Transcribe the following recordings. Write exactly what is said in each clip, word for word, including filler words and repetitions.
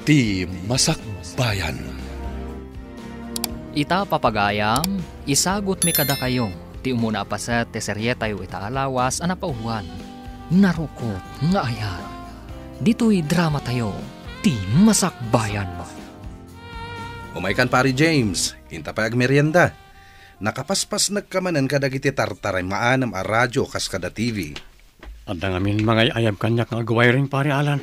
Ti Masakbayan. Ita, papagayam, isagutmi kadakayo ti umuna a paset ti serietayo ita a lawas a napauluan, Narukop nga Ayat. Ditoy dramatayo, Ti Masakbayan. Umaykan, Pari James, inta pay agmerienda. Nakapaspasnekka manen kadagiti tartaray maanem a radio kas kada T V. Adda ngamin mangay-ayab kaniak nga agwiring, Pari Alan.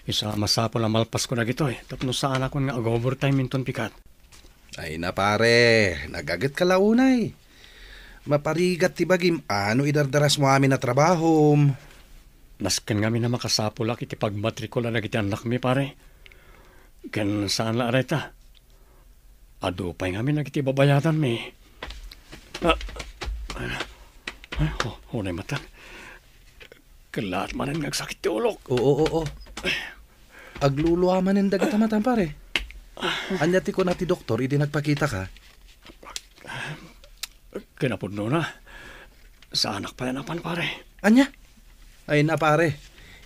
Isu a masapul a malpasko dagitoy tapno saanakon nga ag-overtime inton pikat. Ay na, pare, nagagetka la unay. Maparigat ti bagim a no idardarasmo amin a trabahom. Nasken ngamin a makasapulak iti pagmatrikula dagiti annakmi, pare. Ken saan la a dayta. Adu pay ngamin dagiti babayadanmi. Ah, ay, oh, unay matan. Kellaat manen nga agsakit ti ulok. Oo, oo. Aglulua manen dagita matan, pare. Ania ti kuna ti doktor idi nagpakitaka? Kinapudnona, saanak pay a napan, pare. Ania? Ay na, pare.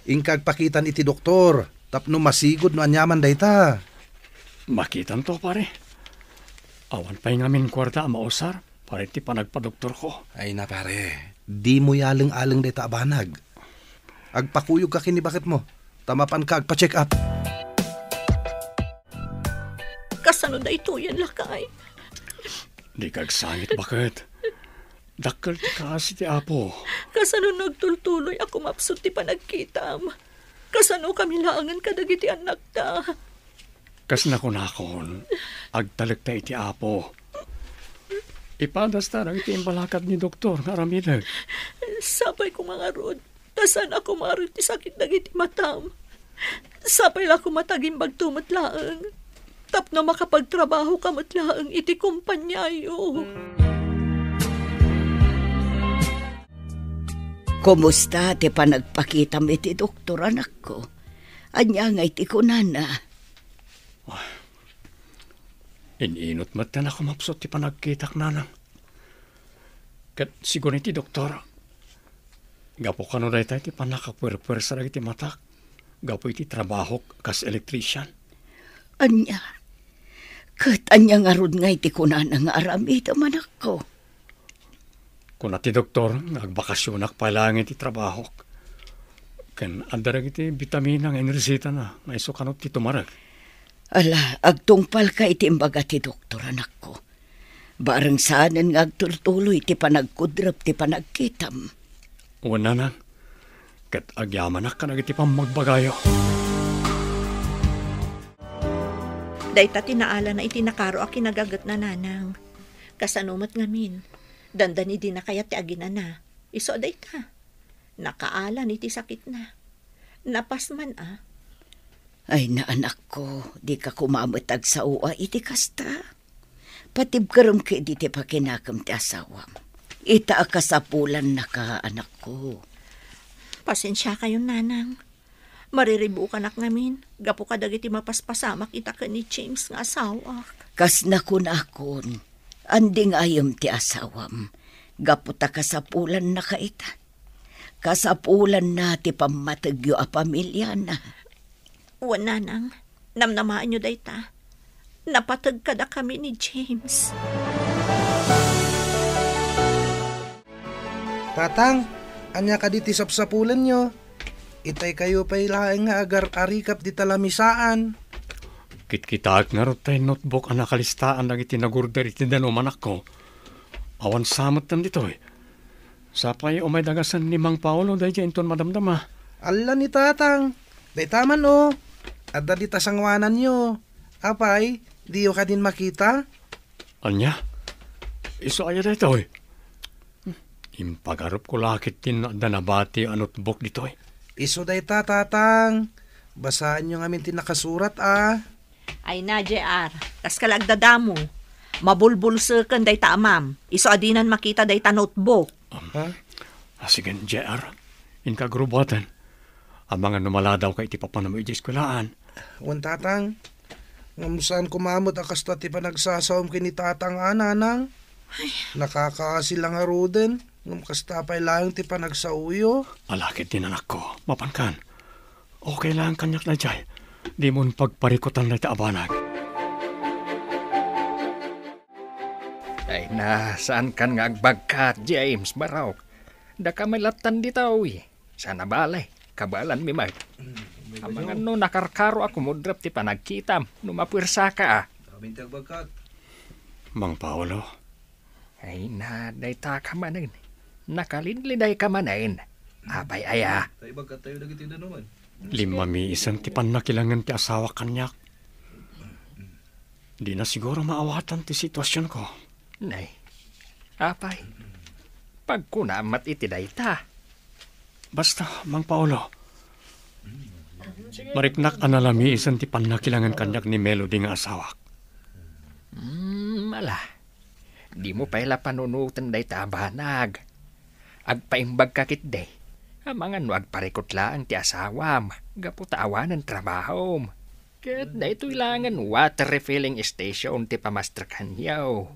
Inka agpakitan iti doktor tapno masigud no aniaman dayta. Makitanto, pare. Awan pay ngamin kuarta a mausar para iti panagpadoktorko. Ay na, pare. Dimo yaleng-aleng dayta a banag. Agpakuyogka ken ni baketmo, ta mapanka agpa-check up. Kasano daytoyen, lakay? Dika agsangit, baket. Dakkel ti kaasi ti Apo. Kasano nagtultuloy a kumapsut ti panagkitam? Kasano kami laengen kadagiti annakta? Kas nakunakon, agtalekta iti Apo. Ipadasta dagiti imbalakad ni doktor nga aramidek. Sapay koma ngarud, ta saan a kumarud ti sakit dagiti matam. Sapay la koma ta agimbagto met laeng, tapno makapagtrabahoka met laeng iti kompaniayo. Kumusta ti panagpakitam iti doktor, anakko? Ania ngay ti kunana? Ah, in-inut met a kumapsut ti panagkitak, nanang. Ket sigun iti doktor, gapu kano dayta iti pannakapuerpuersa dagiti matak gapu iti trabahok kas electrician. Ania? Ket ania ngarud ngay ti kunana nga aramidem, anakko? Kuna ti doktor nga agbakasionak pay laeng iti trabahok. Ken adda dagiti bitamina nga inresitana nga isu kano ti tumarek. Ala, agtungpalka iti imbaga ti doktor, anakko. Bareng saanen nga agtultuloy ti panagkudrep ti panagkitam. Wen, nanang, ket agyamanak kadagiti pammagbagayo. Dayta ti naalana iti nakaro a kinagagetna, nanang. Kasano met ngamin? Dandani dina kayat ti aginana. Isu a dayta. Nakaalan iti sakitna. Napas man a. Ay, na, anakko, dika koma met agsao iti kasta. Patibkerem ketdi ti pakinakem ti asawam. Ita a kasapulannaka, anakko. Pasensiakayon, nanang. Mariribukanak ngamin gapu kadagiti mapaspasamak ita ken ni James nga asawak. Kas nakunakon, andi nga ayem ti asawam, gapu ta kasapulannaka ita. Kasapulanna ti pammategyo a pamiliana. Wen, nanang, namnamaenyo dayta. Napateg kadakami ni James. Tatang, ania kadi ti sapsapulenyo? Itaykayo pay laeng nga agar-arikap dita lamisaan. Kitkitaek ngarud tay notebook a nakalistaan dagiti nagorder iti danum, anakko. Awan sa metten ditoy. Sapay umay dagasen ni Mang Paolo daydiay inton madamdama. Alla ni Tatang. Dayta man, o. Adda dita sanguananyo. Apay, diyo kadin makita? Ania? Isu aya daytoy? Impagarupko la ketdin no adda nabati a notebook ditoy. Isu dayta, Tatang. Basaenyo ngamin ti nakasurat, a. Ay na, J R. Kaska la agdadamo. Mabulbulseken dayta amam. Isu a dinan makita dayta notebook. Um, Ha? Ah, sige, J R. Inka agrubuaten. Amangan no maladawka iti papanam iti eskuelaan. Wen, Tatang. Ngem saan koma met a kasta ti panagsasaom ken ni Tatang a, Nanang. Ay. Nakakaasi la ngaruden, ngem kasta pay laeng ti panagsaoyo. Ala ketdin, anakko, mapankan. Okay laeng kaniak daydiay. Dimon pagparikutan dayta a banag. Ay na, saankan nga agbagkat, James, Barok. Daka met lattan ditoy. Saan a bale, kabaelanmi met. Amangan no nakarkaro a kumudrap ti panagkitam, no mapuersaka, a. Amin ti agbagkat. Mang Paolo. Ay na, dayta ka manen. Nakalidlidayka manen. Apay aya? Ta ibagkattayo dagiti danuman. Limmamiisen ti pannakilangen ti asawak kaniak. Dina siguro maawatan ti situasionko. Nay, apay, pagkunam met iti dayta. Basta, Mang Paolo, mariknak a nalamiisen ti pannakilangen kaniak ni Melody nga asawak. Hmm, ala. Dimo pay la panunoten dayta a banag. Agpaimbagka ketdi. Amangan no agparikut laeng ti asawam gapu ta awanen trabahom. Ket daytoy laengen water refilling station ti pamastrekanyo.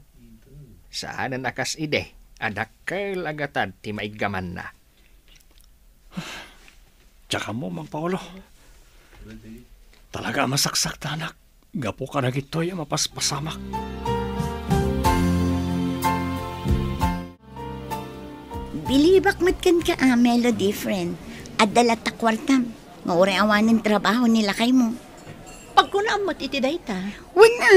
Saanen a kas idi a dakkel a gatad ti maiggamanna. Diak ammo, Mang Paolo. Talaga a masaksaktanak gapu kadagitoy a mapaspasamak. Bilibak met kenka a, Melody, friend. Adda latta kuartam, nga uray awanen trabaho ni lakaymo. Pagkunam met iti dayta. Wen a,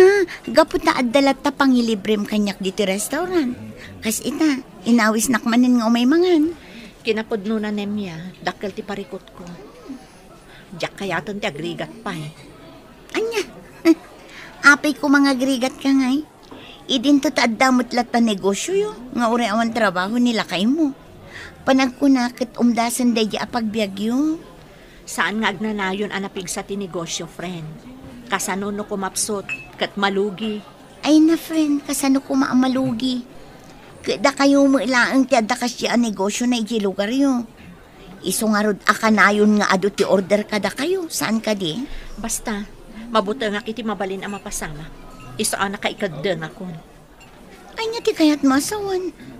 gapu ta adda latta pangilibrem kaniak ditoy restaurant. Kas ita, inawisnak manen nga umay mangan. Kinapudnona, Nemia, dakkel ti parikutko. Diak kayaten ti agrigat pay. Ania? Apay koma nga agrigatka ngay? Idinto ta adda met latta negosioyo nga uray awan trabaho ni lakaymo. Panagkuna ket umdasen daydi a pagbiagyo. Saan nga agnanayon a napigsa ti negosio, friend. Kasano no kumapsut ket malugi? Ay na, friend, kasano koma a malugi? Ket dakayo met laeng ti adda kasdi a negosiona idiay lugaryo. Isu ngarud a kanayon nga adu ti order kadakayo, saan kadi? Basta, mabutengak iti mabalin a mapasamak. Isu a nakaikeddengakon. Ania ti kayatmo a sawen?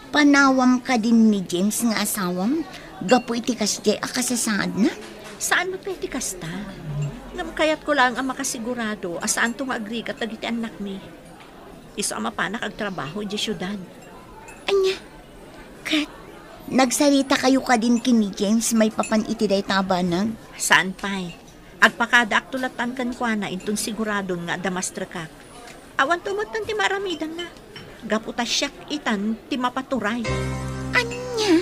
Panawam kadin ni James nga asawam gapu iti kasdiay a kasasaadna? Saan met pay ti kasta. Ngem kayatko laeng a makasigurado a saanto nga agrigat dagiti annakmi. Isu a mapanak agtrabaho idiay siudad. Ania? Ket, nagsaritakayo kadin ken ni James maipapan iti dayta a banag? Saan pay. Agpakadaakto lattan kenkuana inton siguradon nga adda mastrekak. Awanto metten ti maaramidanna. Gapu ta siak itan ti mapaturay. Ania?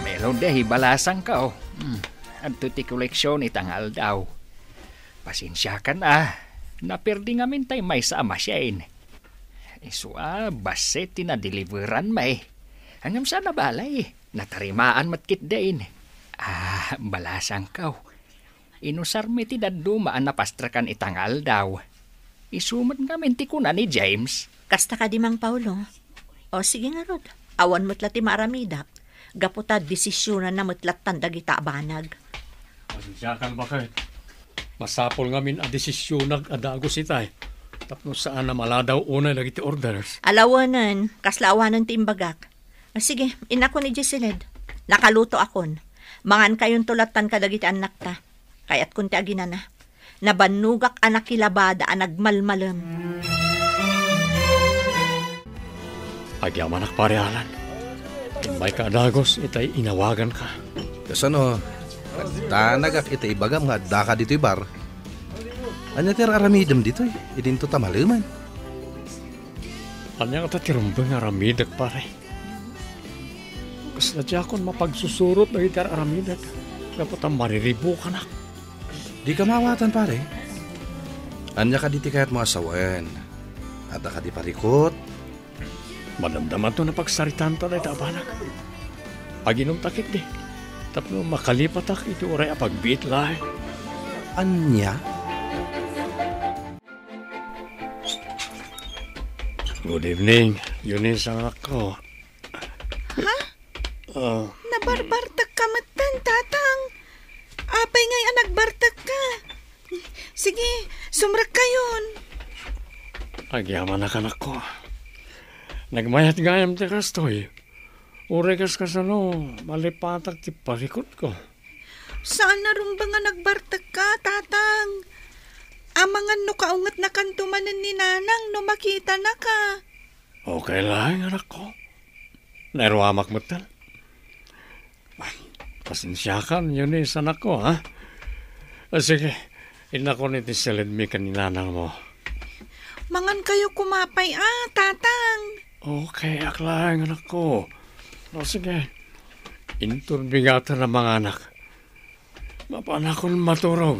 Melody, balasangko. Hmm. Adto ti koleksion ita nga aldaw. Pasensiakan a. Naperdi ngamin tay maysa a machine. Isu a, bassit ti nadeliveran mi. Ngem saan a bale, natarimaan met ketdin. Ah, balasangko. Inusarmi ti dadduma a napastrekan ita nga aldaw. Isu met ngamin ti kuna ni James. Kasta kadi, Mang Paolo? O, sige ngarud. Awan met la ti maaramidak. Gapu ta desisionanna met lattan dagita a banag. Pasensiakan, baket. Masapul ngamin a desisionak a dagus itay. Tapno saan a maladaw unay dagiti orders. Alawenen, kasla awanen ti imbagak. Ah, sige, innakon idiay siled. Nakalutoakon. Mangankayonto lattan kadagiti annakta. Kayatkon ti aginana. Nabannogak a nakilabada a nagmalmalem. Agyamanak, Pare Alan. Immayka a dagus itay inawaganka. Kasano? Agdanagak iti ibagam nga addaka ditoy bar. Ania ti ar-aramidem ditoy? Idinto ta malemen. Ania ngata ti rumbeng nga aramidek, pare? Kasla diakon mapagsusurot dagiti ar-aramidek, gapu ta mariribukanak. Dika maawatan, pare. Ania kadi ti kayatmo a sawen? Adda kadi parikut? Madamdamanto napagsaritaanta dayta a banag. Aginumta ketdi, tapno makalipatak iti uray a pagbiit laeng. Ania? Good evening, Eunice, anakko. Ha? Ah. Nabarbartekka metten, Tatang. Apay ngay a nagbartekka? Sige, sumrekkayon. Agyamanak, anakko. Nagmayat gayam ti kastoy. Uray kas kasano, malipatak ti parikutko. Saan a rumbeng a nagbartekka, Tatang. Amangan no kaungetnakanto manen ni Nanang no makitanaka. Okay laeng, anakko. Nairuamak metten. Pasensiakan, Eunice, anakko, ha? Ah, sige, innakon iti silidmi ken ni nanangmo. Mangankayo koma pay, a, Tatang. Okay, ak laeng, anakko. O, sige. Inton bigaten a manganak, mapanakon maturog.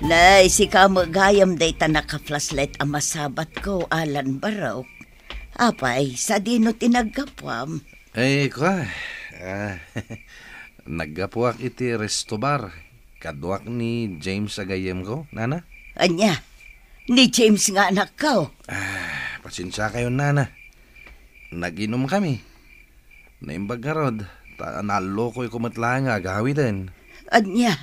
Nay, sika met gayam dayta naka-flashlight a masabatko, Alan Barok. Apay, sadino ti naggapuam? Ay, kua, ah, naggapuak iti resto bar. Kaduak ni James a gayyemko, nana? Ania? Ni James nga anakko? Ah, pasensiakayon, nana. Nag-inumkami. Naimbag ngarud, ta naallokoyko met laeng nga agawiden. Ania?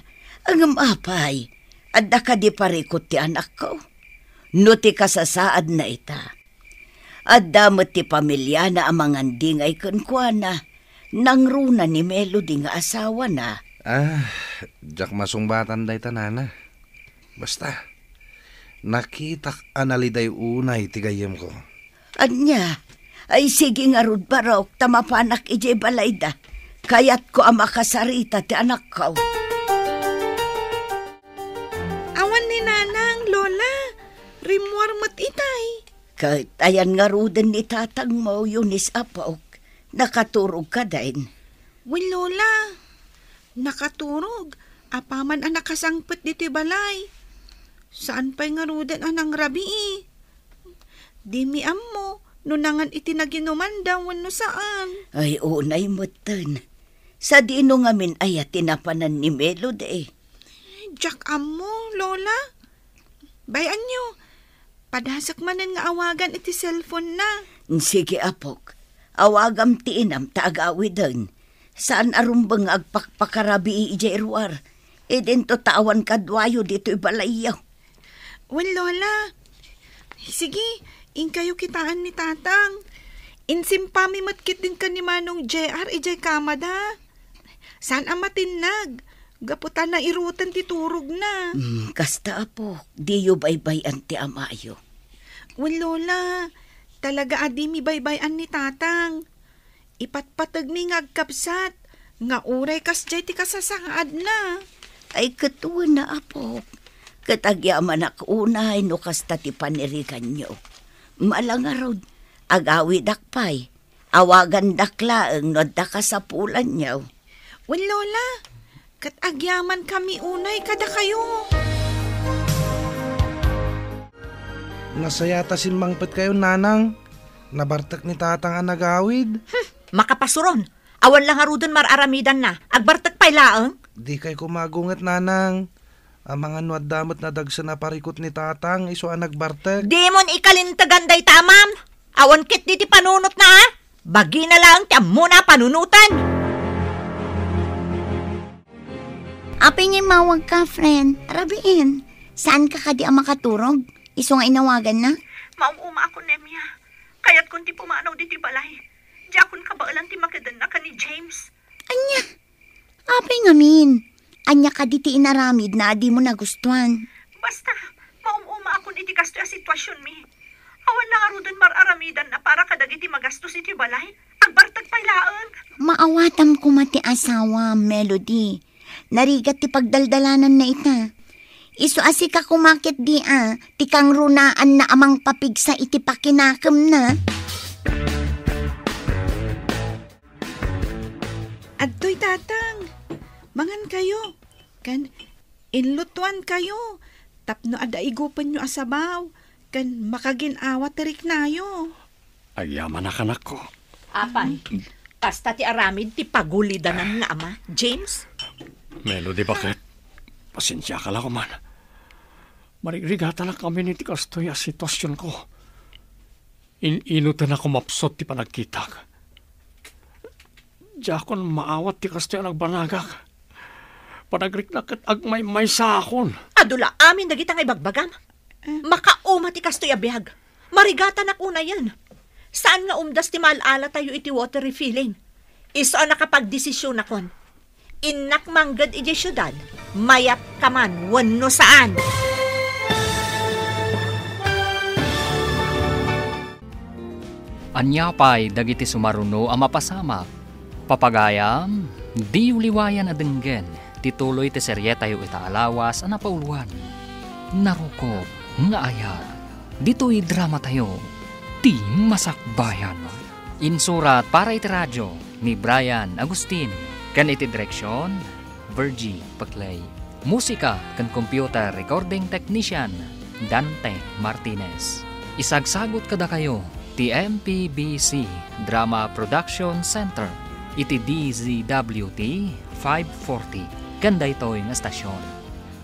Ngem apay, adda kadi parikut ti anakko? No ti kasasaadna ita, adda met ti pamiliana a mangandingay kenkuana, nangruna ni Melody nga asawana. Ah, diak masungbatan dayta, nana. Basta, nakitak a naliday unay ti gayyemko. Ania? Ay, sige ngarud, Barok, ta mapanak idiay balayda. Kayatko a makasarita ti anakko. Awan ni Nanang, Lola. Rimmuar met itay. Ket ayan ngaruden ni tatangmo, Eunice, apok? Nakaturog kadin? Wen, Lola. Nakaturog. Apaman a nakasangpet ditoy balay. Saan pay ngaruden a nangrabii. Dimi ammo no nangan iti naginumanda wenno saan. Ay, unay metten. Sadino ngamin aya ti napanan ni Melody? Diak ammo, Lola. Bay-anyo, padasek manen nga awagan iti cellphone-na. Sige, apok. Awagam ti inam ta agawiden. Saan a rumbeng nga agpakpakarabii idiay ruar. Idinto ta awan kaduayo ditoy balayyo. Wen, Lola. Sige, inkayo kitaan ni Tatang. Insimpami met ketdin ken ni Manong J R idiay kamada. Saan a matinnag? Gapu ta nairutan ti turogna. Hmm, kasta, apok, diyo baybay-an ti amayo. Wen, Lola, talaga a dimi baybay-an ni Tatang. Ipatpategmi nga agkabsat, nga uray kasdiay ti kasasaadna. Ay, ket wen a, apok. Ket agyamanak unay no kasta ti paniriganyo. Ala ngarud, agawidak pay. Awagandak laeng no adda kasapulanyo. Wen, Lola, ket agyamankami unay kadakayo. Nasayat a simmangpetkayo, Nanang. Nabartek ni Tatang a nagawid. Hmm, makapasuron. Awan la ngaruden mar-aramidanna. Agbartek pay laeng. Dikay koma agunget, Nanang. Amangan no adda met nadagsen a parikut ni Tatang, isu a nagbartek. Dimon ikalintegan dayta, ma'am. Awan ketdi ti panunotna, a? Bagina laeng ti ammona a panunoten. Apay nga immawagka, friend? Rabiin, saanka kadi a makaturog? Isu nga inawaganna? Maum-uma ako, Nemia. Kayatkon ti pumanaw ditoy balay. Diakon kabaelan ti makedenna ken ni James. Ania? Apay ngamin? Ania kadi ti inaramidna a dimo nagustuan? Basta, maum-uma akon iti kastoy a situasionmi. Awan la ngaruden mar-aramidanna para kadagiti magastos iti balay. Agbartek pay laeng. Maawatam koma ti asawam, Melody. Narigat ti pagdaldalananna ita. Isu a sika koma ketdi a, ti kangrunaanna a mangpapigsa iti pakinakemna. Adtoy, Tatang. Mangankayo. Ken inlutoankayo tapno adda igupenyo a sabaw ken makagin-awa ti riknayo. Agyamanak, anakko. Apay, kasta ti aramid ti pagulidanan nga ama, James? Melody, baket? Pasensiaka la koman. Marigrigatanak amin iti kastoy a situasionko. In-inutan a kumapsut ti panagkitak. Diakon maawat ti kastoy a nagbanagak. Panagriknak ket agmaymaysaakon. Adu la amin dagita nga ibagbagam. Eh. Makauma ti kastoy a biag. Marigatanak unayen. Saan nga umdas ti maal-alatayo iti water refilling? Isu a nakapagdesisionakon. Innak mangged idiay siudad, mayat ka man wenno saan. Ania pay dagiti sumaruno a mapasamak? Papagayam, diyo liwayan a denggen ti tuloy ti serietayo ita a lawas a napauluan, Narukop nga Ayat. Ditoy dramatayo, ti Masakbayan. Insurat para iti radio ni Brian Agustin, ken iti direksion, Virgie Paclay. Musika ken computer recording technician, Dante Martinez. Isagsagut kadakayo ti M P B C Drama Production Center iti D Z W T five forty ken daytoy nga estasion.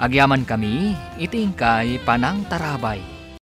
Agyamankami iti inkay panangtarabay.